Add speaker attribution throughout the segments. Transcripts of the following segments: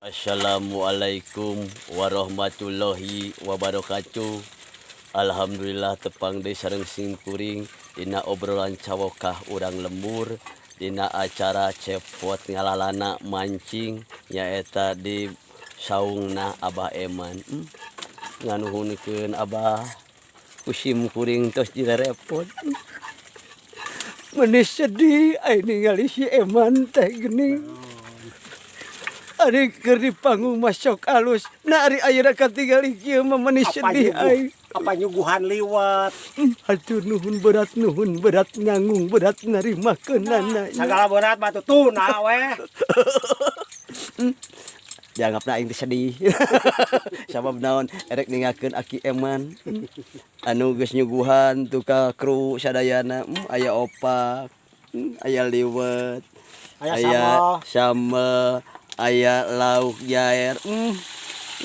Speaker 1: Assalamualaikum warahmatullahi wabarakatuh. Alhamdulillah, tepang deui sareng sim kuring dina obrolan cawokah urang lembur, dina acara Cepot Ngalalana Mancing, nyaeta di saungna Abah Eman. Nganuhunkeun Abah ku sim kuring tos direrepot. Meni sedih aing ningali si Eman teh geuning. Ari keur di panggung mah sok alus. Nah, ari ayeuna katingali kieu mah meni
Speaker 2: Apa
Speaker 1: sedih
Speaker 2: nyuguh,
Speaker 1: aing.
Speaker 2: Apa nyuguhan liwet.
Speaker 1: Hatur nuhun, berat, nuhun berat nanggung, berat narimakeunana.
Speaker 2: Segala berat batu tuna we.
Speaker 1: Dianggapna aing teh sedih. Sabab naon, erek ningakeun Aki Eman anu geus nyuguhan tuh ka kru sadayana. Aya opak, aya liwet,
Speaker 2: Aya
Speaker 1: aya
Speaker 2: sambal.
Speaker 1: Sambel, aya lauk jair.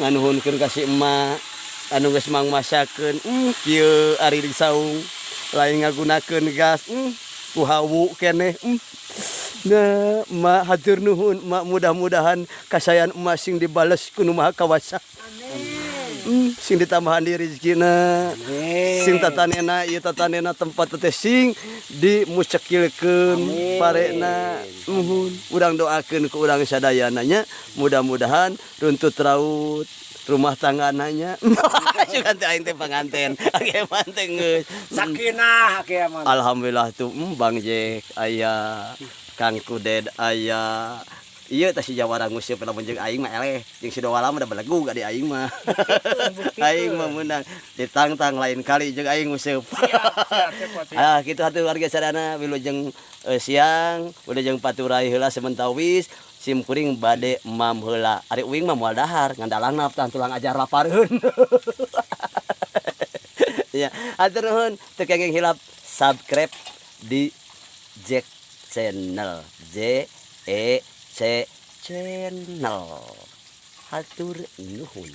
Speaker 1: Nganuhunkeun ka si emak anu geus mangmasakeun. Kieu ari di saung lain ngagunakeun gas, ku hawu keneh. Nah, emak, hatur nuhun, emak. Mudah-mudahan kasayan emak sing dibales ku Nu Maha Kawasa. Sing ditambahan di rezekina.
Speaker 2: Amin.
Speaker 1: Sing tatanena ieu, tatanena tempat teh sing dimucekilkeun
Speaker 2: Amin.
Speaker 1: Parena. Muhun. Urang doakeun ku urang sadayana nya, mudah-mudahan runtut raut rumah tanggana nya. Sugan teh aing teh panganten. Oke, teh geus.
Speaker 2: Sakinah kieu mah.
Speaker 1: Alhamdulillah tuh, Bang Jack aya, Kang Kuded aya. Iya tah, si jawara nguseup lamun jeung aing mah eleh, jeung si Dowala mah da belegug di aing mah. Aing mah meunang ditantang lain kali jeung aing nguseup. Ah, kitu atuh, warga sadana, wilujeng siang, wilujeng paturai heula sementawis sim kuring bade mam heula. Ari uing mah moal dahar, ngan dalangna tah tulang ajar lapareun. Ya, hatur nuhun, teu kenging hilap subscribe di Jack Channel. J E C Channel. Hatur nuhun.